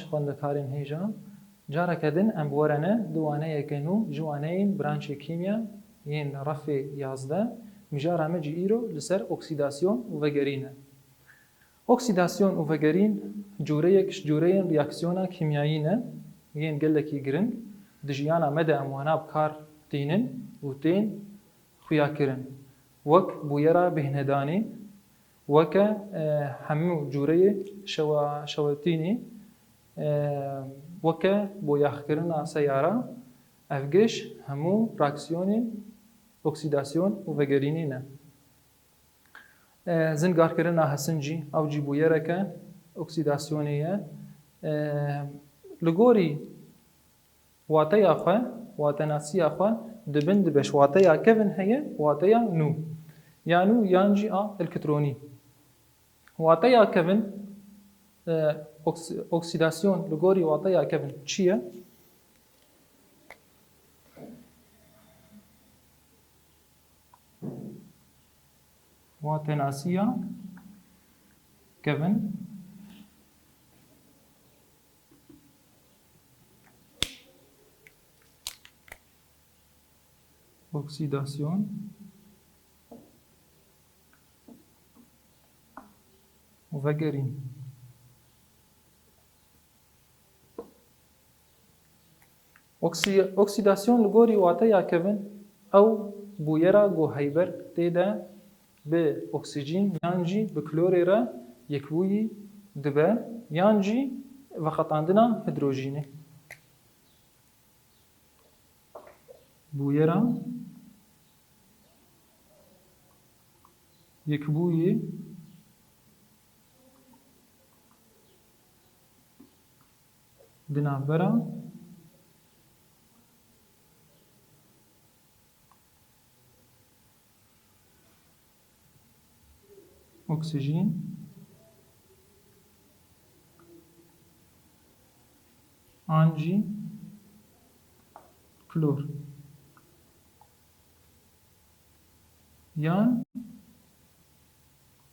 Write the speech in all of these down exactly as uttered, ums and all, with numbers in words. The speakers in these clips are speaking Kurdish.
Xwendekarên hêja, careke din em bi we re ne di waneyeke nû ji waneyên branşê kîmya yên refê yazdeh. Mijara me jî îro li ser oksîdasyon û vegerîn e. Oksîdasyon û vegerîn cûreyek ji cûreyên reaksiyona kîmyayî ne yên gelekî giring. Di jiyana me de em wana bi kar tînin û tên xuyakirin. Wek bûyera bêhnedanê, weke, e, hemû cûreyê şewa-, şewatînê, e, weke boyaxkirina seyara, ev giş hemû reaksiyonên oksîdasyon û vegerînê ne. E, zingarkirina hesin jî, ew jî bûyereke oksîdasyonê ye. E, li gorî wateya xwe, watenasiya xwe, di bin dibe ji wateya kevin heye, wateya nû. Ya nû yan jî a elektronî. Wateya kevin, e, oks-, oksîdasyon li gorî wateya kevin çi ye? Watenasiya kevin, oksîdasyon û vegerîn. Oksî-, oksîdasyon li gorî wateya kevin ew bûyera ku heyber tê de bi oksîjîn yan jî bi klorê re yekbûyî dibe yan jî veqetandina hidrojînê. Bûyera yekbûyî di navbera oksîjîn an jî klor yan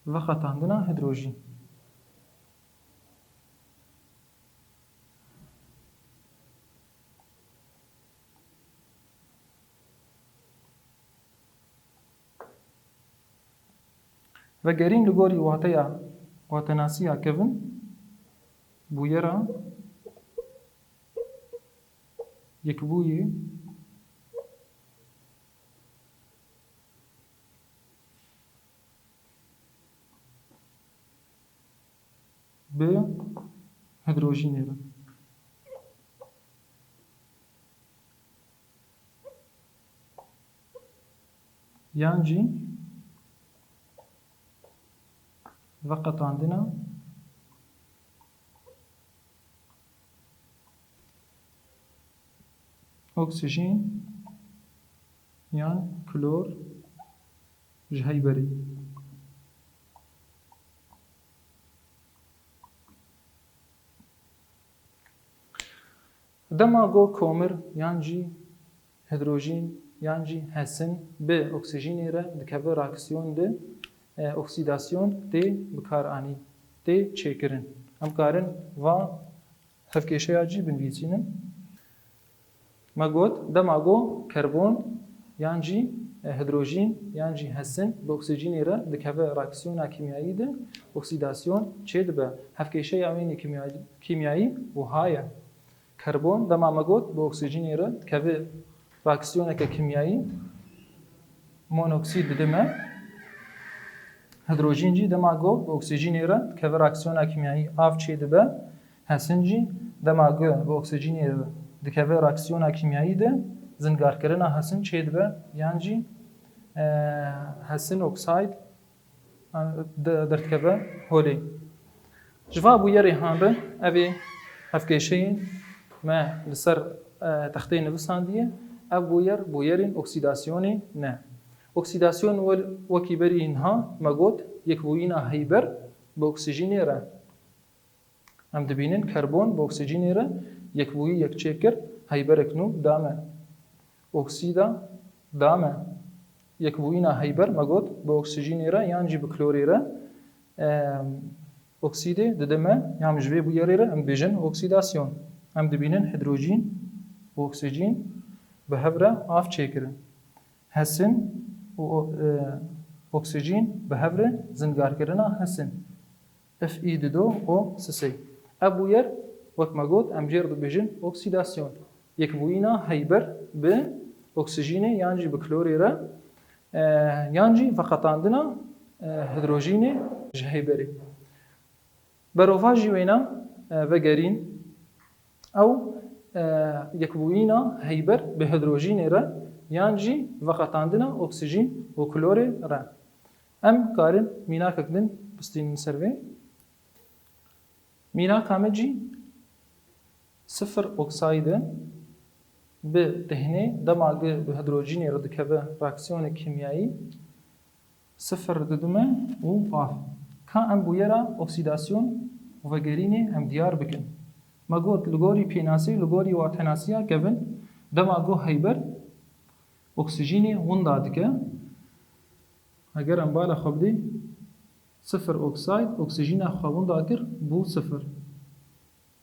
veqetandina hidrojîn. Vegerîn li gorî wateya, watenasiya kevin, bûyera yekbûyî bi hidrojînê re. Yan jî veqetandina oksîjîn yan klor ji heyberê. Dema ku komir yan jî hidrojîn yan jî hesin bi oksîjînê re dikeve reaksiyon de, e, oksîdasyon tê bikaranîn, tê çêkirin. Em karin va hevkêşeya jî binivîsînin. Me got, dema ku karbon yan jî, e, hidrojîn yan jî hesin bi oksîjînê re dikeve reaksiyona kîmyayî de, oksîdasyon çêdibe. Hevkêşeya wê yê kîmya-, kîmyayî wiha ye. Karbon, dema me got, bi oksîjînê re dikeve reaksiyoneke kîmyayî, monoksîd didime. Hidrojîn jî dema ku bi oksîjînê re dikeve reaksiyona kîmyayî, av çêdibe. Hesin jî dema ku bi oksîjînê re dikeve reaksiyona kîmyayî de, zingarkirina hesin çêdibe yan jî, e, hesin oksayd, e, de-, derdikeve holê. Ji va bûyerê han re, ev ê hevkêşeyên me li ser, e, texteyê nivisandiye, ev bûyer, bûyerên oksîdasyonê ne. Oksîdasyon wel-, wekî berî niha me got, yekbûyîna heyber bi oksîjînê re. Em dibînin karbon bi oksîjînê re yekbûyî yek çêkir, heyberek nû da me. Oksîda da me. Yekbûyîna heyber me got bi oksîjînê re yan jî bi klorê re, em, Oksîdê didime, yan ji vê bûyerê re em dibêjin oksîdasyon. Em dibînin hidrojîn û oksîjîn bi hev re av çêkirin. Hesin û o-, e, oksîjîn bi hev re zingarkirina hesin. F E dido O sisê. Ev bûyer, wek me got, em jê re dibêjin oksîdasyon. Yekbûyîna heyber bi oksîjînê yan jî bi klorê re, e, yan jî veqetandina, e, hidrojînê ji heyberê. Berovajî wêna, e, vegerîn, ew, e, yekbûyîna heyber bi hidrojînê re yan jî veqetandina oksîjîn û klorê re. Em karin mînakek din bistînin ser vê. Mînaka me jî sifir oksayde bi tehnê dema gi bi hidrojînê re dikeve reaksiyonek kîmyayî sifir didime û av. Ka em bûyera oksîdasyon û vegerînê em diyar bikin. Me got li gorî pênasê, li gorî watenasiya kevin, dema go heyber oksîjînê winda dike. Eger em bala xwe bidê sifir oksayd, oksîjîna xwe winda kir, bû sifir.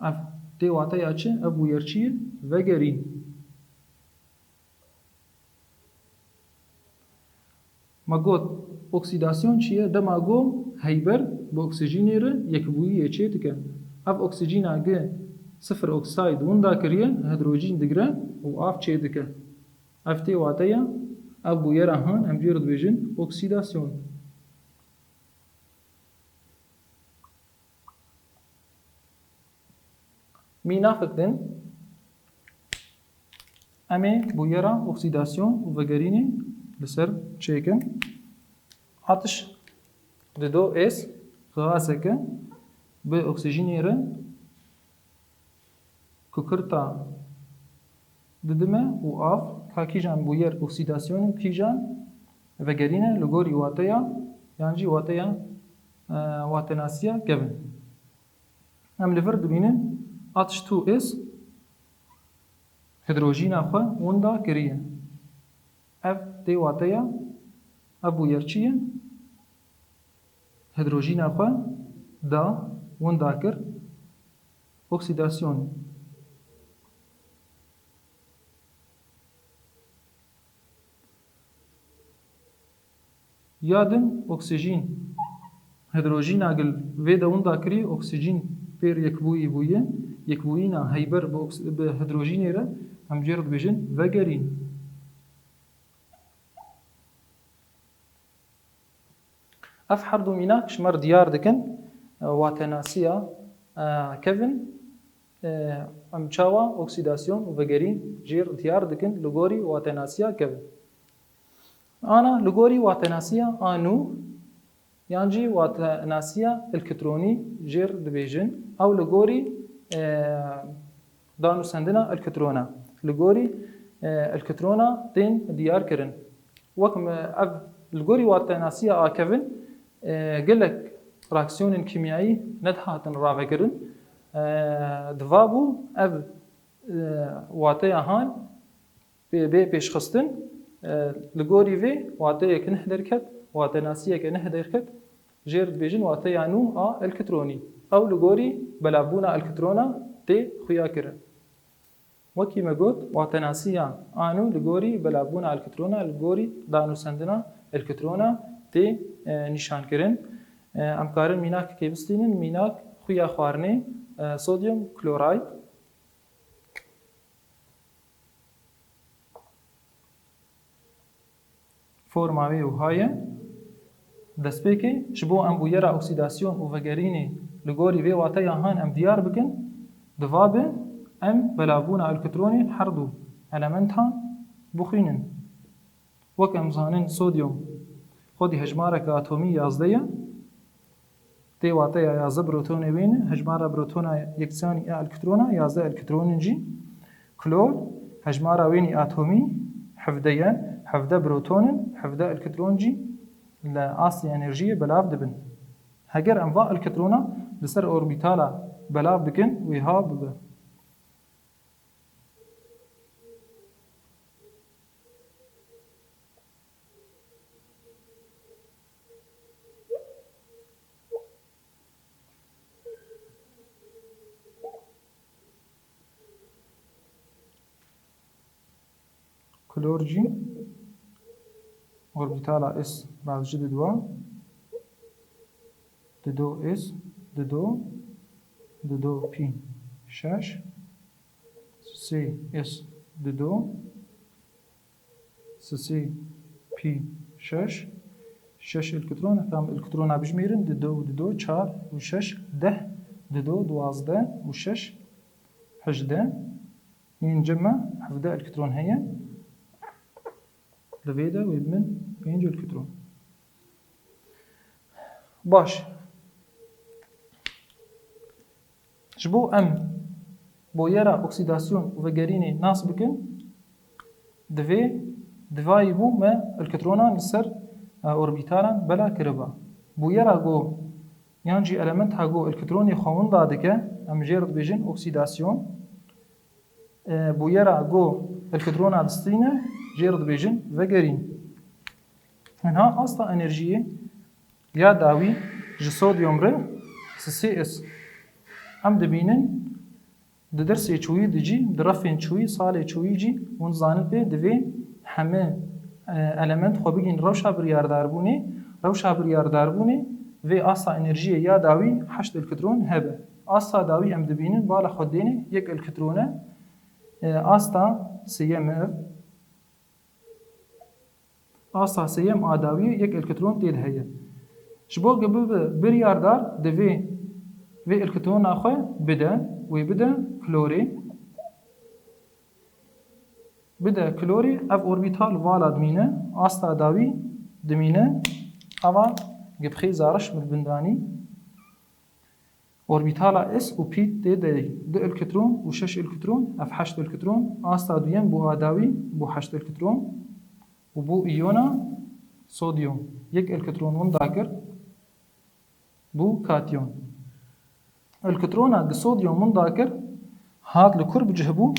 Ev tê wateya çi? Ev bûyer çi ye? Vegerîn. Me got, oksîdasyon çi ye? Dema go heyber bi oksîjînê re yekbûyiyê çê dike. Ev oksîjîna gi sifir oksayd winda kiriye, hidrojîn digire û av çê dike. Ev tê wateya, ev bûyera han em jê re dibêjin oksîdasyon. Mînakek din em ê bûyera oksîdasyon û vegerînê li ser çêkin. Atiş dido ês gazeke bi oksîjînê re kukirta didime û av, ka kîjan bûyer oksîdasyon û kîjan vegerîn e li gorî wateya yan jî wateya, e, watenasiya kevin. Em li vir dibînin A H two S hidrojîna xwe winda kiriye. Ev tê wateya, ev bûyer çi ye? Hidrojîna xwe da, winda kir. Oksîdasyon. Ya din oksîjîn. Hidrojîna gil vê de winda kirî, oksîjîn pêr yekbûyî bûye. Yekbûyîna heyber bi oks-, bi hidrojînê re em jê re dibêjin vegerîn. Ev her du mînak ji me re diyar dikin, e, watenasiya, e, kevin, e, em çawa oksîdasyon û vegerîn jê re diyar dikin li gorî watenasiya kevin. Ana li gorî watenasiya a nû yan jî watenasiya elektronî jê re dibêjin. Ew li gorî, e, danûsendina elektrona. Li gorî, e, elektrona tên diyar kirin. Wek me ev li gorî watenasiya a kevin, e, gelek reaksiyonên kîmyayî nedihatin ravekirin. E, di va bû ev, e, wateya han pê bê pêşxistin, e, li gorî vê wateyek neh derket, watenasiyeke neh derket, jê re dibêjin wateya nû a elektronî. Ew li gorî belavbûna elektrona tê xuya kirin. Wekî me got, watenasiya a nû li gorî belavbûna elektrona, li gorî danûsendina elektrona tê, e, nîşankirin. E, em karin mînakekê bistînin, mînak xuya xwarinê, e, sodyum klorayt. Forma wê wiha ye. Destpêkê, ji bo em bûyera oksîdasyon û vegerînê li gorî vê wateya han em diyar bikin, di va bi em belavbûna elektronên her du elementan bixwînin. Wek em zanin, sodyum xwedî hejmareke atomî yazdeh ye. Tê wateya yazdeh protonê wê ne, hejmara protona yeksanî a elektrona yazdeh elektronin jî. Klor, hejmara wênî atomî hevdeh ye, hevdeh protonin, hevdeh elektron jî li astê enerjiyê belav dibin. Heger em va elektrona li ser orbîtala belav bikin, wê ha bibe. Klor jî orbîtala S radijî dido, dido S, dido, dido pî şeş, sê S dido, sê pî şeş, şeş elektron, tam elektrona bijmêrin, dido û dido çar û şeş deh, dido duwazdeh û şeş hejdeh. Yên cem me hevdeh elektron heye. Li vê de wê bi min pênc elektron. Baş. Ji bo em boyera oksîdasyon û vegerînê nas bikin, divê divayî bû me elektronan li ser, e, orbîtalan bela kiriba. Boyera go yan jî elementa go elektronê xwe winda dike, em jê re dibêjin oksîdasyon. E, boyera go elektrona distîne, jê re dibêjin vegerîn. Niha asta enerjiyê ya dawî ji sodyum re sê S. Em dibînin di dersê çûyî de jî, di refên çûyî, salê çûyî jî hûn zanin pê divê heme, e, element xwe bigihîn rewşa biryardarbûnê. Rewşa biryardarbûnê vê asta enerjiyê ya dawî heşt elektron hebe. Asta dawî em dibînin bala xwe dêne yek elektron e. E, asta sêyem ev. Asta sêyem a dawiyê yek elektron tê de heye. Ji bo ku bibe biryardar, divê vê elektrona xwe bide, wê bide klorê. Bide klorê, ev orbîtal vala dimîne, asta dawî dimîne, ava gibxê zariş min bindanî. Orbîtala S û P tê de du elektron û şeş elektron, ev heşt elektron, asta duyem bû a dawî bû heşt elektron û bû îyona sodyum yek elektron winda kir, bû katyon. Elektrona gi sodyum winda kir, hat li kur bi cih bû?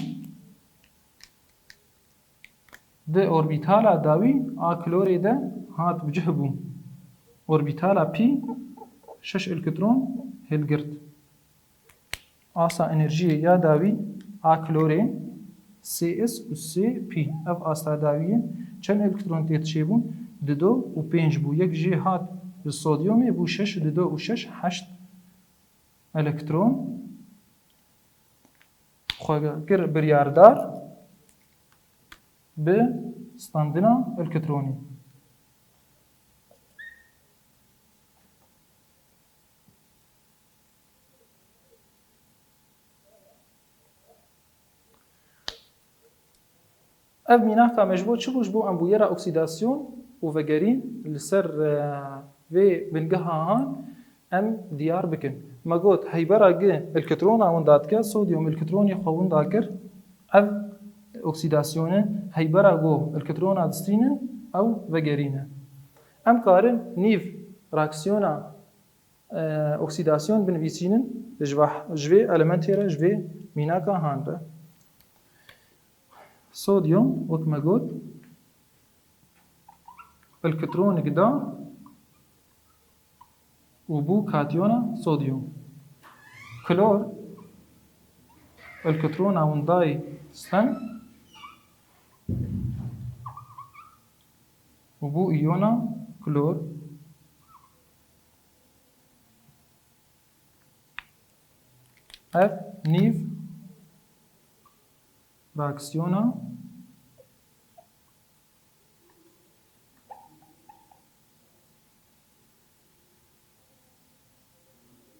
Di orbîtala dawî a klorê de hat bi cih bû. Orbîtala pî şeş elektron hilgirt. Asta enerjiyê ya dawî a klorê sê S û sê P. Ev asta dawiyê çend elektron tê de çêbûn? Dido û pênc bû. Yek jê hat li sodyumê, bû şeş, dido û şeş heşt elektron. Xwe kir biryardar bi standina elektronî. Ev mînaka me ji bo çi bû? Ji bo em bûyera oksîdasyon û vegerîn li ser, e, vê bingeha han em diyar bikin. Me got, heybera gi elektrona winda dike, sodyum elektronê xwe winda kir, ev oksîdasyon e, heybera go elektrona distîne, ew vegerîn e. Em karin nîv reaksiyona, e, oksîdasyon binivîsînin ji va-, ji vê elementê re, ji vê mînaka han re. Sodyum, wek me got, elektronik da û bû katyona sodyum. Klor, elektrona windayê stend û bû îyona klor. Ev nîv reaksiyona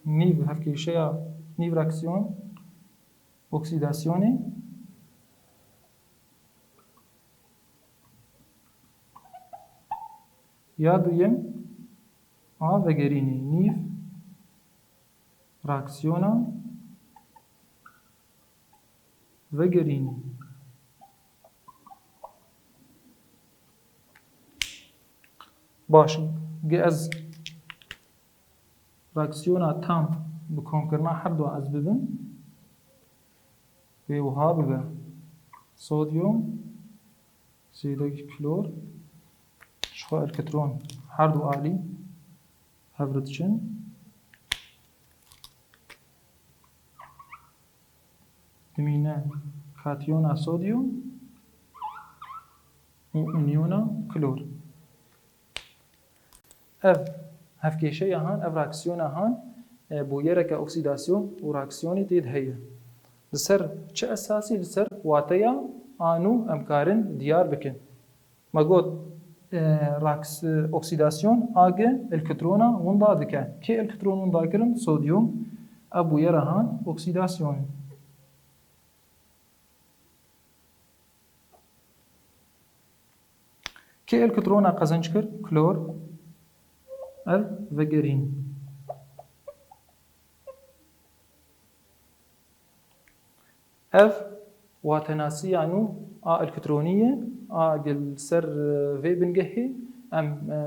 nîv hevkêşeya nîv reaksiyon, oksîdasyonê ya duyem a vegerînê, nîv reaksiyona vegerînê. Baş, gi ez reaksiyona tam bi komkirina her du ez bibim, wê wiha bibe. Sodyum, zêdekî klor, ji xwe elektron her du alî hev re diçin. Dimîne katyona sodyum. û anyona klor. Ev hevkêşeya han, ev reaksiyona han, e, bûyereke oksîdasyon û reaksiyonê tê de heye. Li ser çi esasî? Li ser wateya a nû em karin diyar bikin. Me got, e, raks-, oksîdasyon a gi elektrona winda dike. Kê elektron winda kirin? Sodyum. Ev bûyera han oksîdasyon e. Kê elektrona qezenc kir? Klor. Ev vegerîn. Ev watenasiya nû a elektronî ye, a gi li ser, e, vê bingehê em, e,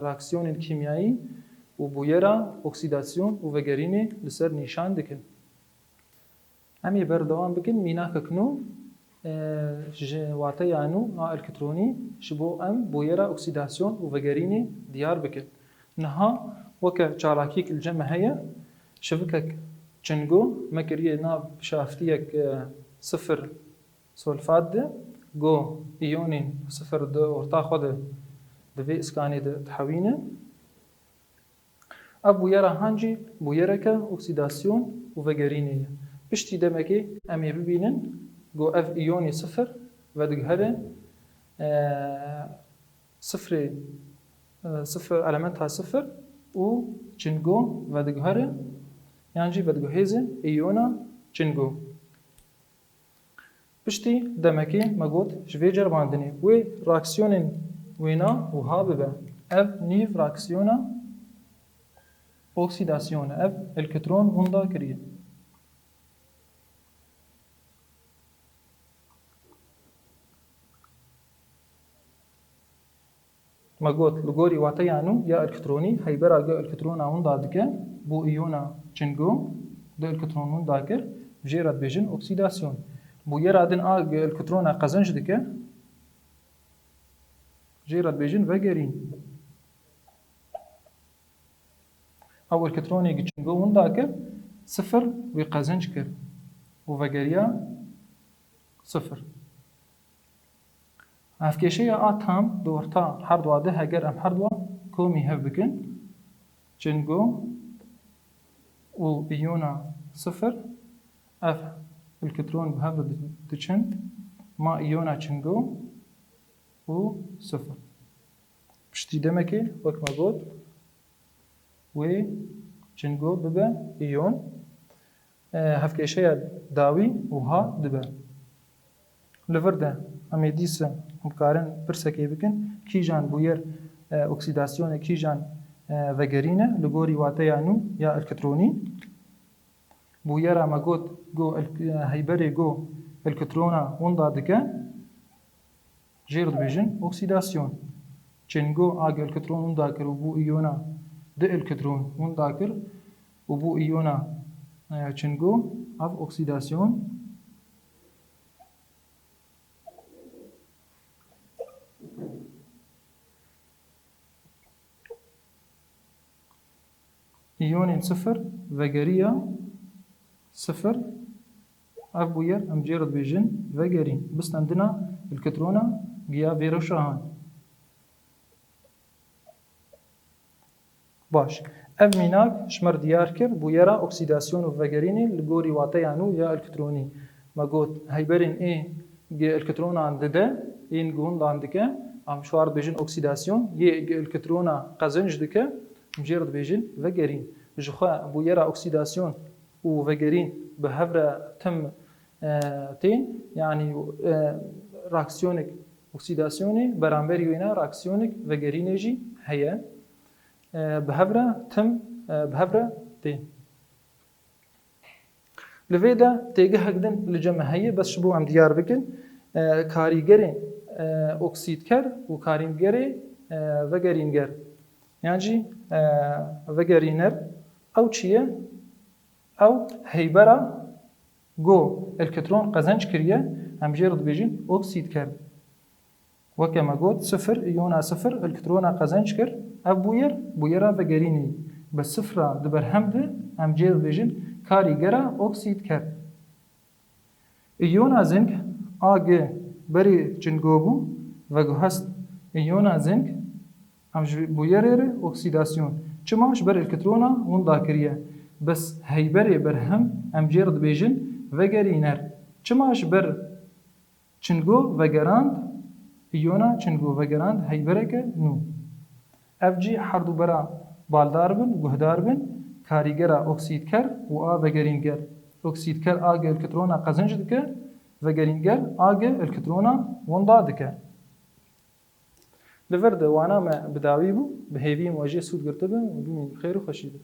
reaksiyonên kîmyayî û bûyera oksîdasyon û vegerînê li ser nîşan dikin. Em ê berdewam bikin, mînakek nû, e, ji wateya nû a elektronî ji bo em bûyera oksîdasyon û vegerînê diyar bikin. Niha weke çalakiyek li cem me heye, şivikek çingo me kiriye nav şaftiyek, e, sifir solfat de, go îyonên sifir di orta xwe de di vê iskanê de dihewîne. Ev bûyera han jî bûyereke oksîdasyon û vegerînê ye. Piştî demekê em ê bibînin ku ev îyonê sifir vediguhere, e, sifrê, e, sifir, elementa sifir û çingo vediguhere, yan jî vediguhêze îyona çingo. Piştî demekê me got ji vê ceribandinê wê reaksiyonên wêna wiha bibe. Ev nîv reaksiyona oksîdasyon e. Ev elektron winda kiriye. Me got, li gorî wateya nû ya elektronî, heybera gi elektrona winda dike, bû îyona çingo, du elektron winda kir, jê re dibêjin oksîdasyon. Bûyera din a gi elektrona qezenc dike, jê re dibêjin vegerîn. Ew elektronê gi çingo winda kir, sifir wî qezenc kir û vegeriya sifir. Hevkêşeya a tam di orta herdwa de, heger em herdwa komî hev bikin, çingo û îyona sifir, ev elektron bi hev re di-, diçin, ma îyona çingo û sifir. Piştî demekê, wek me got, wê çingo bibe îyon. E, hevkêşeya dawî wiha dibe. Li vir de em ê dîsa em karin pirsekê bikin, kîjan bûyer, e, oksîdasyonê, kîjan, e, vegerîn e, li gorî wateya nû ya elektronî. Bûyera me got, go el-, heyberê go elektrona winda dike, jê re dibêjin oksîdasyon. Çingo a gi elektron winda kir û bû îyona du elektron winda kir û bû îyona, e, çingo, ev oksîdasyon. Îyonên sifir, vegeriya sifir, ev bûyer em jê re dibêjin vegerîn. Bi stendina elektrona giya vê rewşa han. Baş. Ev mînak ji me re diyar kir bûyera oksîdasyon û vegerînê li gorî wateya nû ya elektronî. Me got, heyberên ê gi elektronan dide, yên gi windan dike, em ji xwe re dibêjin oksîdasyon, yê gi elektrona qezenc dike, em jê re dibêjin vegerîn. Jixwe bûyera oksîdasyon û vegerîn bi hev re tim, e, tên, yanî, e, reaksiyonek oksîdasyonê beramberî wêne reaksiyonek vegerînê jî heye. E, bi hev re tim, e, bi hev re tên. Li vê de têgihek din li cem me heye, bes ji bo em diyar bikin, e, karîgerên, e, oksîdker û karîgerê, e, vegerînger. Yan jî, e, vegerîner, ew çi ye? Ew heybera go elektron qezenc kiriye, em jê re dibêjin oksîdker. Weke me got, sifir, îyona sifir, elektrona qezenc kir, ev bûyer, bûyera vegerînê. Bi sifra di berhem de, em jê dibêjin karîgera oksîdker. Îyona zing, A G, berê çingo bû, Veguhest îyona zink, em ji bûyerê re oksîdasyon. Çima? Ji ber elektrona winda kiriye. Bes heyberê berhem em jê re dibêjin vegerîner. Çima? Ji ber çingo vegerand, îyona çingo vegerand heybereke nû. Ev cî herdû bera baldar bin, guhdar bin, karîgera oksîdker û a vegerînker. Oksîdker a gi elektrona qezinc dike, vegerînker a gi elektrona winda dike. Li vir de wana me bi dawî bû, bi hêviyên we jê sûd girtibin û bimînin xêr û xweşî de.